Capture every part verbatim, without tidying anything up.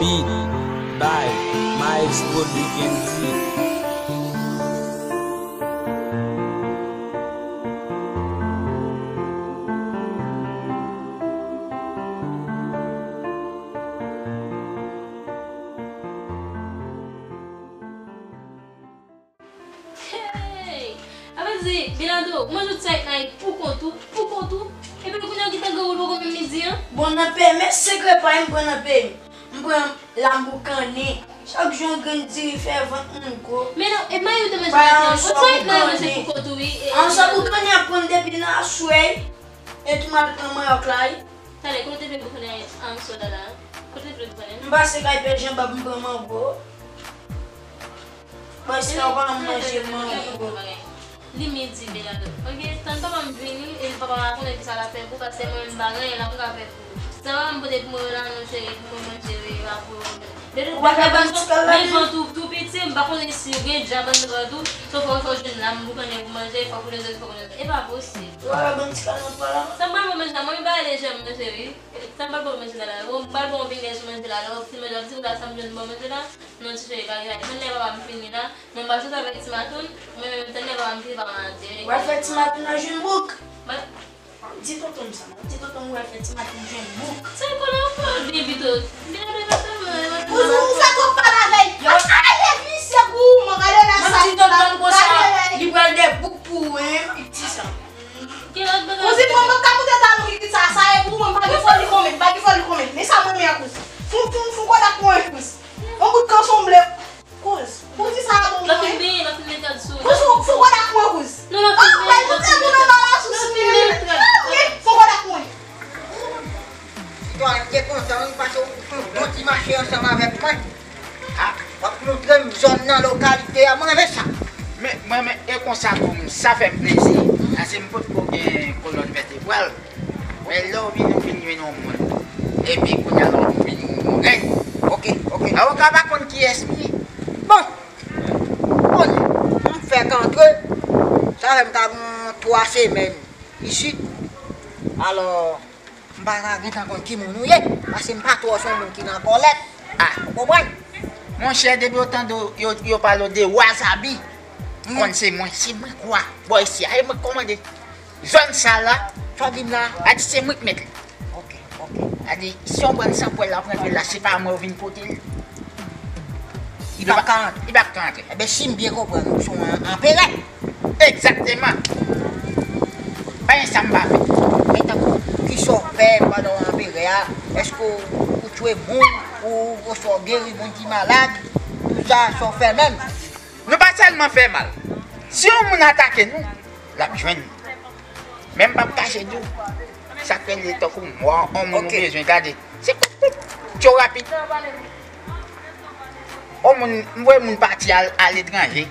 Beat by Maestro D N Z. Hey! Sa vle di, Bilado, ou manje tout sa ak Nike pou kont ou, pou kont ou. Epi kounye a w gentan gen ou poko menm midi an. Bon, nan peyi, men sekrè pa m pran nan peyi m. M pran la m boukannen. Chak jou yon grenn diri fè vant mwen gwo. Men non, e mayi ou te manje maten an, ou sa ak Nike manje pou kont ou, wi. An sa boukannen ap pran depi nan aswè. E tou m al pran manyòk la, wi. Talè, kote w te vle boukannen an sòda la? Kote w te vle boukannen? M pase kay Pè Jean Bab, m pran mango. Bon, si w pa manje mango. Li midi, Bernardo. Ok, tann papa m vini, e papa m a konnen kisa l ap fè pou, paske mwen menm m pa gen anyen la pou m ka fè pou ou. Sa papa m pote pou mwen yo la, non, cheri, pou mwen manje, wi, pa pou ou. Ou pa ka ban m ti kal la, men vant ou tou piti, m pa konnen si ou gen djab anndan vant ou, so fò, fò w jwenn la, m boukannen pou manje, fò w konnen zòt, fò w konnen zòt. E pa posib. Ou pa ka ban m ti kal nan pwa la? Sa m pral ban w manje la, mwen menm m pa lejè manje, wi. Sa m pral ban w manje la la, bon, m pral ban w yon bigèj manje la, lè w ap fin manje, w ap di m sa m jwenn ban w manje la, non, ti cheri, pa gen anyen. Tann lè papa m fini la, mwen m pral soti avèk ti matoun, mwen menm tann lè papa m fini, papa m ap di, w al fè ti matoun nan jwenn bouk. Di tonton m sa, non. Di tonton m w al fè ti maten jwenn bouk. Se konnen w fè l byen pito. Byen byen pito. Ou, ou fè twòp pale avè l. Yo. Ay, ay, misye goumen, gade la sa. Mwen di tonton m konsa, li pral de bouk pou ou, hein, piti sa. Gen lòt bagay. Kouzin, mwen pa ka moute talon kikit sa, sa e pou mwen, pa gen fòl li konmet, pa gen fòl li konmet. Men sa mwen men an kouz. Fon, fon, fon kodak mwen kouz. Yon bout kanson ble. Kouz, kouz di sa a bon. Lè w fin benyen, lè w fin mete l sou. Kouz, fon, fon kodak mwen kouz. Non, lè w fin benyen, lè w fin mete l. Fon kodak mwen. Sitwayen, m te kontan wi, paske w fè yon bon ti mache ansanm avèk mwen. A, w ap montre m zòn nan, lokalite a, mwen renmen sa. Men, mwen, men, e konsa tou, sa fè m plezi. Paske m potko gen kolòn vètebral. Men lè w vin, ou vin jwenn yon moun. Epi kounye a la, ou vin yon, yon rèy. Ok, ok. Avoka pa konn kiyès li ye. Bon, bon, m fèk antre. Sa fè m ta gen twa semèn isit. Alò, m pa ka gentan konn ki moun ou ye, paske m pa twò se yon moun ki nan kòlèt. A. Ou konprann? Monchè, depi yo tande yo, yo pale w de Wasabi, konn se mwen, se mwen k wa bò isi a, e mwen k kòmande zòn sa la. Sa w di m la? A di se mwen k mèt li. Ok, ok. A di, si yon bann sanpwèl ap rantre la, se pa mwen yo vin pote l. Li p ap ka antre. Li p ap ka antre. Enben, si m byen konprann, ou se yon anperè. Egzakteman. Pa gen sa m pa fè. Men tankou, kisa w fè pandan w anperè a? Èske w, ou tchwe moun, ou, ou fè w geri moun ki malad? Tout sa, sa w fè menm? Nou pa sèlman fè mal. Si yon moun atake nou, l ap jwenn nou. Men m p ap kache di w sa k rele tankou mò, yon moun ou bezwen gade. Se kout kout, tyo rapid. Yon moun, m voye moun pati al, aletranje.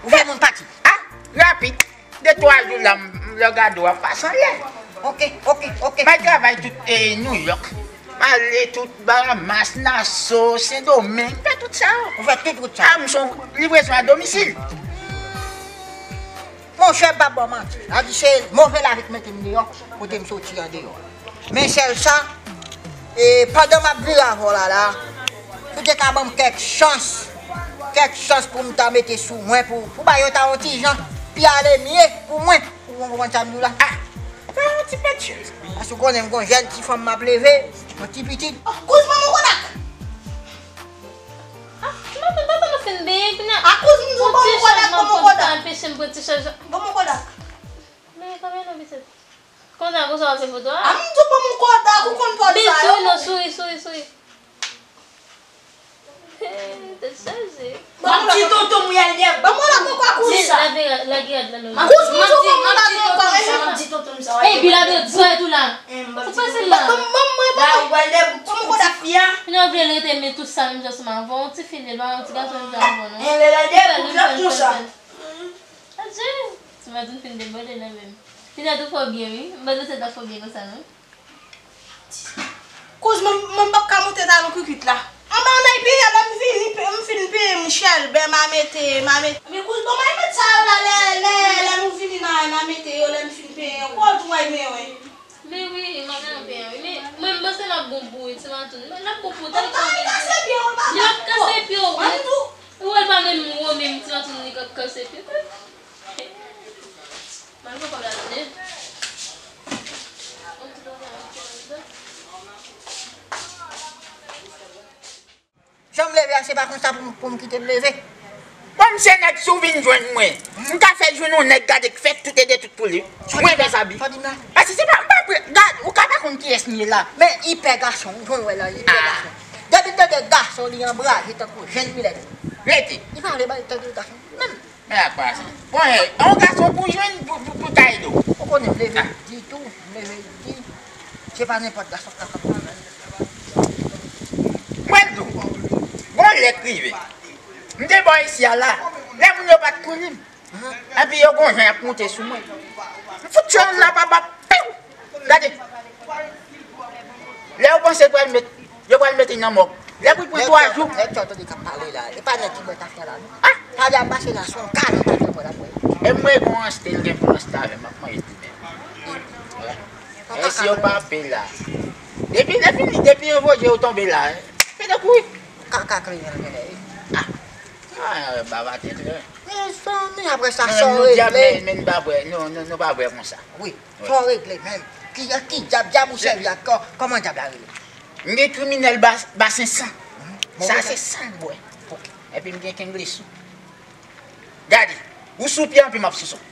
Ou voye moun pati? A, rapid. De twa jou la, m, m lè gade w ap pase anlè. Ok, ok, ok. M al travay tout, e, New York. M ale tout Bahamas, Nassau, Sendomeng, m fè tout sa yo. Ou fè tout wout sa? A, m se yon livrezon a domisil. Monchè, m p ap ba w manti. Sa di se move lavi k mete m deyò, kote m soti an deyò. Men sèl sa, e, pandan m ap vire avè w la, la, si w te ka ban m kèk chans, kèk chans pou m ta mete sou mwen, pou, pou bagay yo ta yon ti jan pi ale mye pou mwen. Ou konprann sa m di w la? A, pa yon ti pèt chèz. Paske w konnen m gon jèn ti fanm m ap leve, yon ti pitit. Kouz, ban m yon kodak. A, m ap tann ou fin benyen kounye a. A, kouz, m di w ban m yon kodak, ban m yon kodak. Anpeche m pran ti chaj. Ban m yon kodak. Men kanmenm non pitit. Konsa, konsa w ap fè foto a? A, m di w ban m yon kodak, ou konn pòz sa yo. Men souri non, souri, souri, souri. Tèt chaje. Mwen di tonton m yal yè. Ban mwen la poko a kouz. Lave, lage rad la non. Kouz, mwen di tonton m la poko a. Mwen di tonton m sa. Ey, Bilado, disparèt ou la. Sa k pase la? Ban mwen, ban mwen. La ou pral lè pou ti fi a. Kounye a w vle l rete men tout sa menm jan ansanm avè w. Yon ti fi l ye, l pa yon ti gason menm jan avè w non. Lè l al dèyè pou l ap konsa. Adje. Ti matin fin debòde la menm. Ti nèt ou fò byen wi. M panse se ta fò byen konsa non. Kouz, mwen, mwen p ap ka moute talon kikit la. Anba ann al peye, lè m vini, pe-, m fin peye m chèlbè, m a mete, m a mete. Men kouz, ban m al mete sa yo la, lè, lè, lè nou vini, n a, n a mete yo, lè m fin peye yo. Kò w tou w al mete yo, wi. Men wi, m ap nan pen an wi. Men mwen, m panse l ap bon pou ou, ti matou. L ap bon pou ou, tande kòman l di. Li ap kase pye w wi. Ou wè l pa menm ou menm, ti matou, li k ap kase pye w. Mal papa gade. Jan m leve a, se pa konsa pou m, pou m kite m leve. Bon, m se nèg, si w vin jwenn mwen, m ka fè jwenn yon nèg gade k fè tout e de tout pou li. Mwen fè sa bi. Sa w di m la? Paske se pa, m pa pre, gad, ou ka pa konn kiyès m ye la. Men ipè gason, ou konn wè la, ipè gason. Depi l tande gason, li anbraje tankou jèn milèt. Rete. Li pa vle bay tande gason. Menm. Men ak pa sa. Bon, e, yon gason pou jwenn, pou, pou, pou ta ede w. Ou konnen m leve di tou, m leve di. Se pa nenpòt gason k kapab jwenn. Mwen di w, gon lè k rive. M te bò isi a la. Lè moun yo pa t konnen m. Epi yo gon jan y ap moute sou mwen. M fout tchè yon lapa ba piw. Gade. Lè yo panse pral met, yo pral mete nan mòg. Lè pou pran twa jou. Nèg sa w tande k ap pale la, e pa nèg ki bwè tafya la non. Ah! Pale a mache la, se yon kale ki bwè la bwè. E mwen gon anste, l gen pou anste avè m, m ap manje demen. E si yo pa pe la. Depi lè fini, depi yo voye yo tonbe la, pede kouri. Kaka kriminèl, wi. Ah! Ah, baba te klè. Mezanmi, apre sa, sa w regle. Men, men nou pa bwè, nou, nou, nou pa bwè konsa. Wi, sa w regle menm. Ki, ki dyab, dyab ou sèvi ak kò, kòman dyab la rele? M gen kriminèl ba, ba senk san. Sa se san l bwè. Epi m gen kenglesou. Gade, ou sou pye anpi m ap sou son.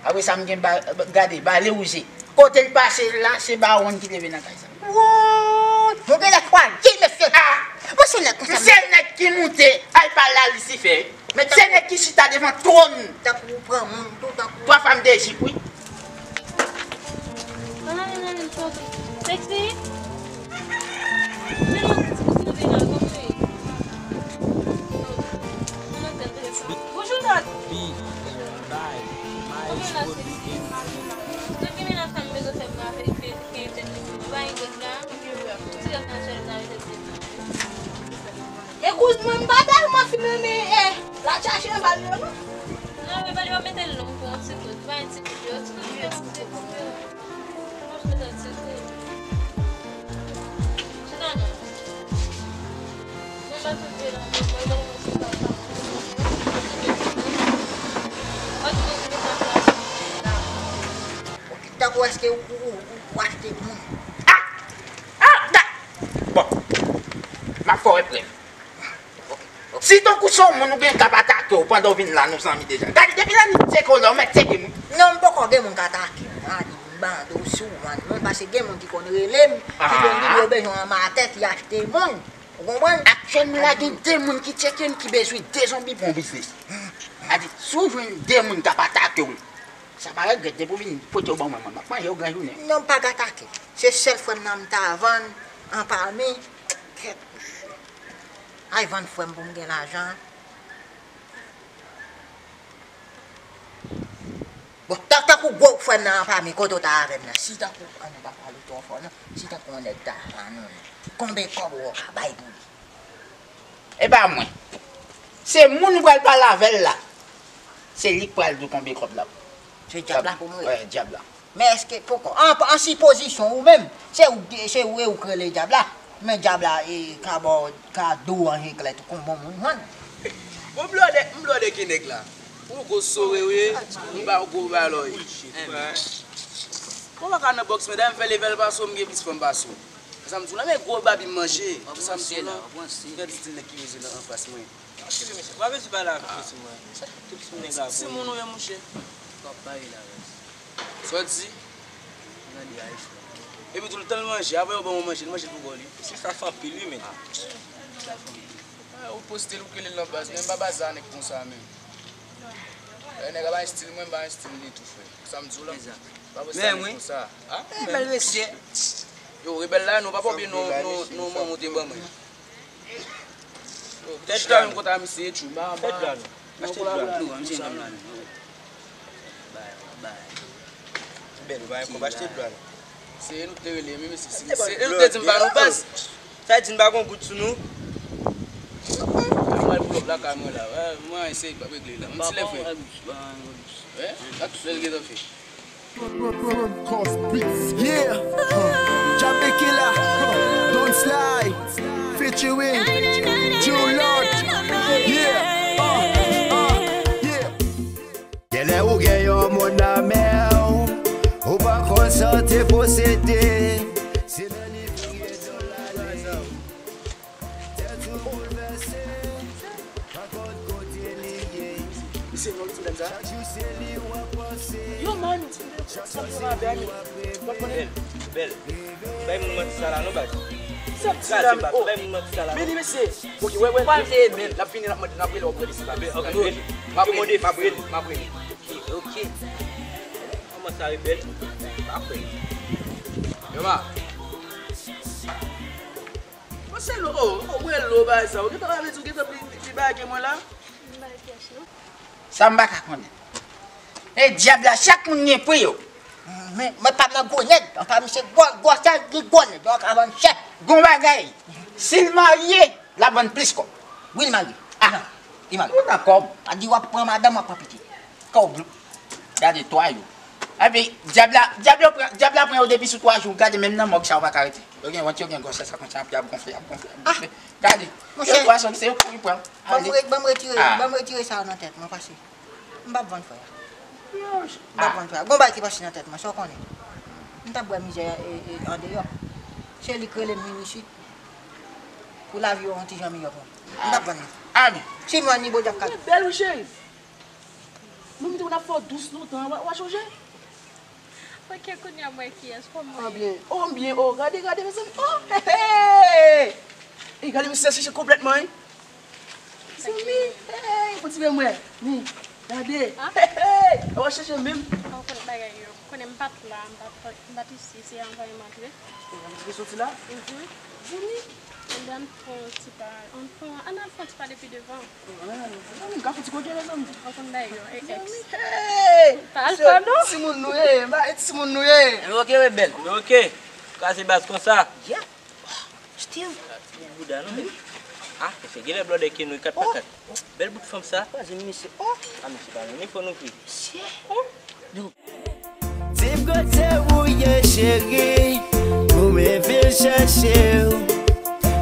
Apre sa, m gen ba, gade, bale wouze. Kote l pase la, se bawon ki leve nan kay sa. Woy! Nou genlè chwazi, mesye. Ah! Mwen se nèg konsa. M se nèg ki moute al pale a Lisifè. Se nèg ki chita devan twòn. Tankou ou pran moun tou, tankou. Twa fanm de jip, wi. Sexy? Men non, ti kouzen vin la, kòman w ye? Bonjou, Dòt. Kòman la, Sexy? Donk, gen mennaj sa m bezwen fè pou afè ki, ki entèl li. Ou pa gen gwòs la? Ti gwòs nan chèz la, e kouz mwen, m pa tèlman fin renmen, eh, la chache val yo, non. Non, men pa li pa mete l long pou yon ti kout. Pa yon ti kout yo, ti kout yo, ti kout yo. Mwen mete l ti kout. Chita non. Mwen pa tout vye la, mwen pa yon ti kout. Tankou èske ou, ou, ou, ou achte moun? Ah! Ah! Da! Bon. M ap fè w wè prèv. Si tankou se yon moun ou gen k ap atake w pandan w vin la, nou zanmi deja. Gade, depi lè n tcheke w la, ou mèt tcheke m wi. Non, m poko gen moun k atake m. A di m bande w si w vann moun, paske gen moun ki konn rele m, ki konn di m yo bezwen yon matè ki achte moun. Ou konprann? Aktyèlman la, gen de moun ki tcheke m ki bezwen de zonbi pou yon biznis. A di, si w jwenn de moun k ap atake w, sa pa regrèt, depi w vin pote yo ban mwen, mwen, m ap manje yo gran jounen. Non, m pa ka atake. Se sèl frè m nan m ta vann an pami. Kèt mouche. Ay vann frè m pou m gen lajan. Bon, tan, tankou gwo frè m nan an pami, kote w ta avè m nan? Si tankou, an nou pa pale twò fò non. Si tankou yon nèg ta vann ou, konbyen kòb ou ka bay pou li? E pa mwen. Se moun ou pral pale avè l la. Se li k pral di w konbyen kòb l ap. Se dyab la pou mwen. Wè, dyab la. Men èske, poko, an, an sipozisyon ou menm, se ou, se ou, e ou k rele dyab la. Men dyab la, e, ka ba w, ka di w an eklè tou, kon bon moun jwenn. Bon, blòdè, m blòdè ki nèg la. Ou gwo sore ou ye, m ba w gwo balòy. Ou pa ka nan bòks, medam, m fè level pase w, m gen plis fanm pase w. Sa m di w la, men gwo babi m manje. Sa m di w la, gad stil nèg ki poze nan anfas mwen. Anchire, mesye. Ou pa bezwen pale avèk mesye mwen. Tout ti moun nèg la. Ti moun ou ye, mouche. W ap pale la, rès. Sa w di? Gade, Ayisyen. Epi tou, l tan l manje, apre yo ban mwen manje, l manje l pou kò li. Mesye sa fè anpil, wi, men. Ah, ou poste l, ou kele l nan baz, men m pa baz a nèg konsa, men. Eh, nèg a pa estil mwen, m pa estil li tou, frè. Sa m di w la. Pa poste a nèg konsa. Ah, men. Yo, rebèl la, nou pa pa oubyen nou, nou, nou manman w te ban mwen. Tèt dwa nou. Chita menm kote a misye, tchou, ba, ba. Tèt dwa nou. Achte dwa nou. Bèl, ou pa gen kòb achte dwa nou. Se nou te rele, men mesye, se, se nou te di m pa nou baz. Sa di n pa gon goud sou nou. Mwen pou lòt lakay mwen la. Mwen se pa regle la. Mwen ti lè frè. Wè, sa tout lè l gentan fè. Front, front, front, cause beats. Yeah, uh, Jah Big Killer, uh, Don Sly, featuring True Lord. Yeah, uh, uh, yeah. Genlè ou gen yon moun nan men w, ou pa konn sa w te posede. Se nan li pou gen yon lajan. Tèt ou boulvèse, pa konn kote li ye. Misye non, li ti bèl sa. Chak jou se li w ap panse. Yo, man, sa m pran avè a, men w ap konnen. Bèl, bèl. Bay moun manti sa la non, baz. Sa m di la, men, oh. Bay moun manti sa la. Men li, mesye. Ok, wè, wè. Ou pa vle men. L ap vini, l ap mande, l ap rele w ap rele sa la. Ok, m ap rele, m ap rele, m ap rele. Ok, ok. Kòman sa, rebèl? Pa kwè. Yo, ma. Mwen se lo, oh, oh, mwen lo bagay sa. Ou gentan pa vle di ou gentan pi, pi, pi bagay ke mwen la? M pa gen pyès, non. Sa m pa ka konnen. E dyab la, chak moun gen pri yo. Men, mwen pa nan gwo nèg, anfen, misye gwo, gwo sa, li gwo nèg, donk, avan chèf. Gon bagay, si l marye, l ap vann plis kòb. Wi, l marye. Ah, li marye. Ou nan kòb. A di w ap pran madanm, w ap pran pitit. Kòb. Gade twa jou. Epi, dyab la, dyab la pran, dyab la pran yo depi sou twa jou. Gade, menm nan mòg sa, ou pa ka rete. Yo gen wont, yo gen gwosès, sa konsa, y ap gonfle, y ap gonfle, y ap gonfle. Gade, yo twa sòti, se yo kouri pran. Ban m re-, ban m retire, ban m retire sa yo nan tèt mwen, pase. M p ap vann frè a. M p ap vann frè a. Gon bagay ki pase nan tèt mwen, sa w konnen. M t ap bwè mizè, e, e, andeyò. Se li k rele m vin isit. Pou lavi yo yon ti jan miyò pou mwen. M p ap vann li. Amen. Si m vann li, Bondye ap ka. Ou bèl, wi, cheri. Mwen, m te konn ap fè w dous lontan, w a, w a chonje? Ok, kounye a m wè kiyès, kòman w ye? Anbyen, oh, m byen, oh, gade, gade, mezanmi, oh, hey, hey! Ey, gade, misye chanje konplètman, wi. Mezanmi, hey, fò ti men m wè, ni, gade, hey, hey! W a chanje menm. Ou konn bagay yo, konnen m pa t la, m pa t, m pa t isi, se anvan m antre. Ou antre soti la? Mhm. Vini. Ann fè yon ti pa, ann fè, ann al fè yon ti pa depi devan. Mezanmi, m ka fè ti kote, mezanmi. Ou konn bagay yo, e ex. Hey! Pa al fè non. Timoun nou ye, ba, e timoun nou ye. Nou ok, rebèl, nou ok. Kraze baz konsa. Yeah. Still. Ti bout bouda, non, men. Ah, mesye, genlè blòdè ke nou, kat pa kat. Bèl bout fanm sa. Kraze misye. Oh. Ah, mesye, pa nou, ni fò nou kri. Mesye. Oh. Di m kote ou ye, cheri, pou m vin chèche w.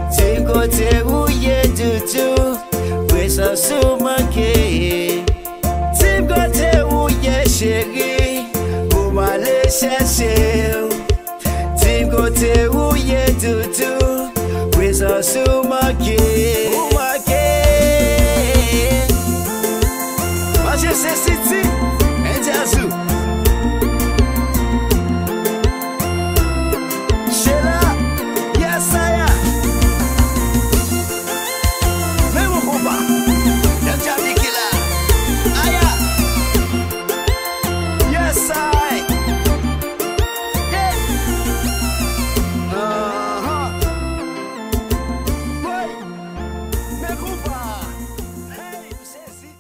Di m kote ou ye, doudou, prezans ou manke. Di m kote ou ye, cheri, pou m ale chèche w. Di m kote ou ye, doudou, prezans ou manke. Ou manke. Manje se siti, men djazou. Chela, yes, aya. Men mon konpa, Daddy Killer. Aya. Yes, I. Hey. Uh-huh. Boy. Men konpa. Hey, m sezi.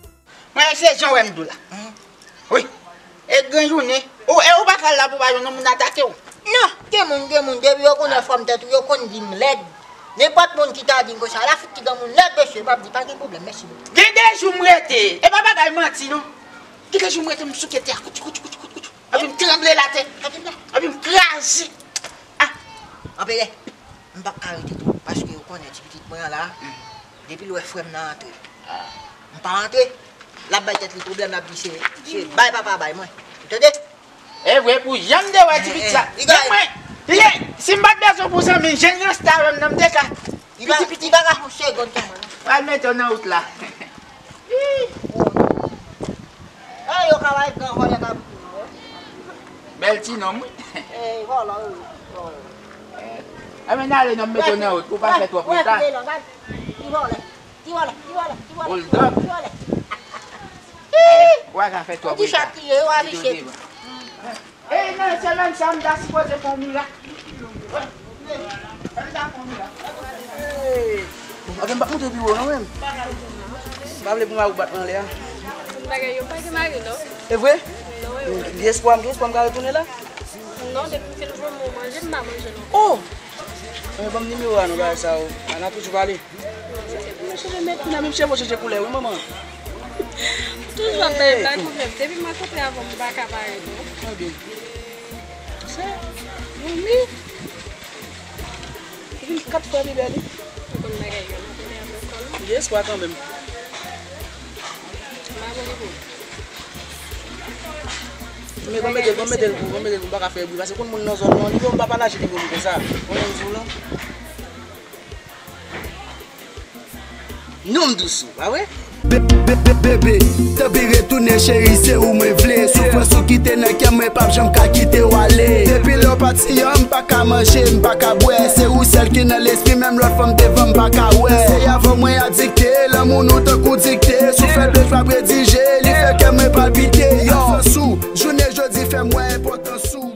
Mwen se jan w wè m di w la. Wi. E gran jounen. Ou, e ou pa ka la pou pa jwenn yon moun atake w. Non, gen moun, gen moun, depi yo konnen fòm tèt ou, yo konn di m lèd. Nenpòt moun ki ta di m konsa, la fout ti granmoun lèd, mesye, m ap di, pa gen pwoblèm, mèsi bokou. Gen de jou m rete, e pa bagay manti non. Gen de jou m rete, m souke tè a, kouti, kouti, kouti, kouti, kouti. Epi m tranble latè. Epi m kraze. Ah. Anperè, m p ap ka rete tou, paske ou konnen ti pitit mwen an la, depi l wè frè m nan antre, m pa antre, l ap bay tèt li pwoblèm, l ap di se, se bay papa bay mwen. Ou tande? E vre, pou jan m te wè ti pitit sa. Li gen mwen. Li gen, si m pa t bezwen pou zanmi, jèn rasta avè m nan, m te ka. Li pa, li pa ka fè yon segonn tanmen non. Pral mete w nan wout la. Ih. Ah, yo ka bay gran vòlè ka. Bèl ti nonm, wi. Eh, vòlè, wi. Vòlè. Eh, anben n ale non, m mete w nan wout, ou pa fè twòp reta. Ti vòlè, ti vòlè, ti vòlè, ti vòlè. Hold up. Ti vòlè. Ou pa ka fè twòp reta. Ti chat li ye, ou aviche. Ey, nan semèn sa, m ta sipoze fè yon mirak. Ey, m ta fè yon mirak. Ey. Bon, ok, m p ap monte pi wo non, menm. M pa vle pou mari w bat mwen anlè a. Bagay yo pa gen mari, non. E vre? Non, e vre. Gen espwa, m gen espwa m ka retounen la? Non, depi m fin fè manje, m pa manje non. Oh! Ebyen, ban m nimewo a non, bagay sa yo. An a toujou pale. Mwen chanje met, mwen menm cheve w chanje koulè, wi, manman. Toujou ap bay blag ou menm. Depi m rankontre avè w, m pa ka parèt non. Ebyen, se, nou mi. Ou vin kat fwa pi bèl wi. Ou konn bagay yo, nou konnen ap nan kò nou. Gen espwa kanmenm. M abone pou ou. Men bon mete l, bon mete l pou, bon mete l pou, m pa ka fè bri. Paske konn moun nan zòn nan, li yo m pa pale aje li pou m konsa. Ou menm di w non. Non m dous ou, pa vre? Bebe, tanpri retounen cheri, se ou mwen vle. Soufrans ou kite nan kè mwen, p ap janm ka kite w ale. Depi lè w pati an, m pa ka manje, m pa ka bwè. Se ou sèl ki nan lespri, menm lòt fanm devan m pa ka wè. Se avè w mwen adikte, lanmou nou tankou dikte. Si w fè l ble, w ap redije, li fè kè mwen palpite. Yo, absans ou, jounen jodi fè m wè enpòtans ou.